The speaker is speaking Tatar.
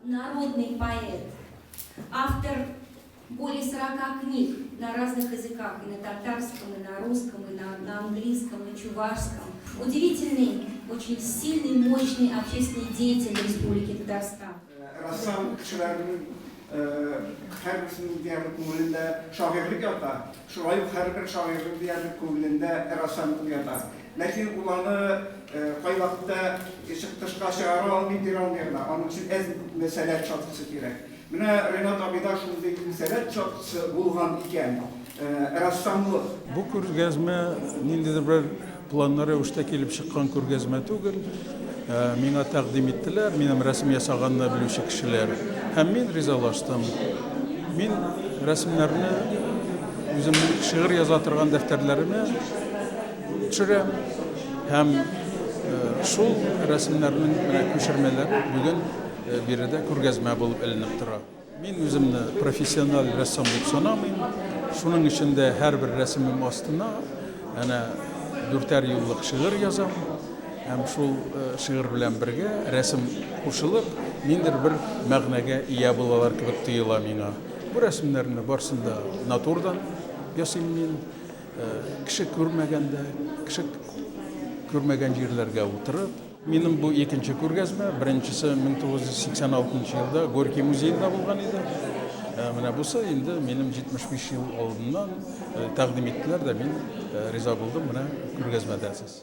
Народный поэт, автор более 40 книг на разных языках, и на татарском, и на русском, и на английском, на чувашском. Удивительный, очень сильный, мощный общественный деятель Республики Татарстан. Рәссам кешеләрнең һәрберсенең диярлек күңелендә шагыйрьлек ята, шулай ук һәрбер шагыйрьнең диярлек күңелендә рәссамлык ята. Ләкин ул аны кайвакытта тышка чыгара алмый, бирә алмый гына. Аның өчен әзме-күпме сәләт чаткысы кирәк. Менә Ренат абыйда шундый сәләт чаткысы булган икән, рәссамлык. Бу күргәзмә ниндидер бер планлы рәвештә килеп чыккан күргәзмә түгел. Миңа тәкъдим иттеләр, минем рәсем ясаганны белүче кешеләр. Һәм мин ризалаштым. Мин рәсемнәрне үземнең шигырь яза торган дәфтәрләремә төшерәм. Һәм шул рәсемнәрнең менә күчермәләре бүген биредә күргәзмә булып эленеп тора. Мин үземне профессиональ рәссам дип санамыйм. Шуның өчен дә һәрбер рәсемем астына әнә дүртәр юллык шигырь язам. Һәм шул шигырь белән бергә рәсем кушылып, ниндидер бер мәгънәгә ия булалар кебек тоела миңа. Бу рәсемнәрне барысын да натурдан ясыйм мин. Кеше күрмәгәндә, кеше күрмәгән җирләргә утырып. Минем бу икенче күргәзмә, беренчесе 1986 елда Горький музеенда булган иде. Менә бусы инде минем 75 ел алдыннан тәкъдим иттеләр дә, мин риза булдым, менә күргәзмәдә сез.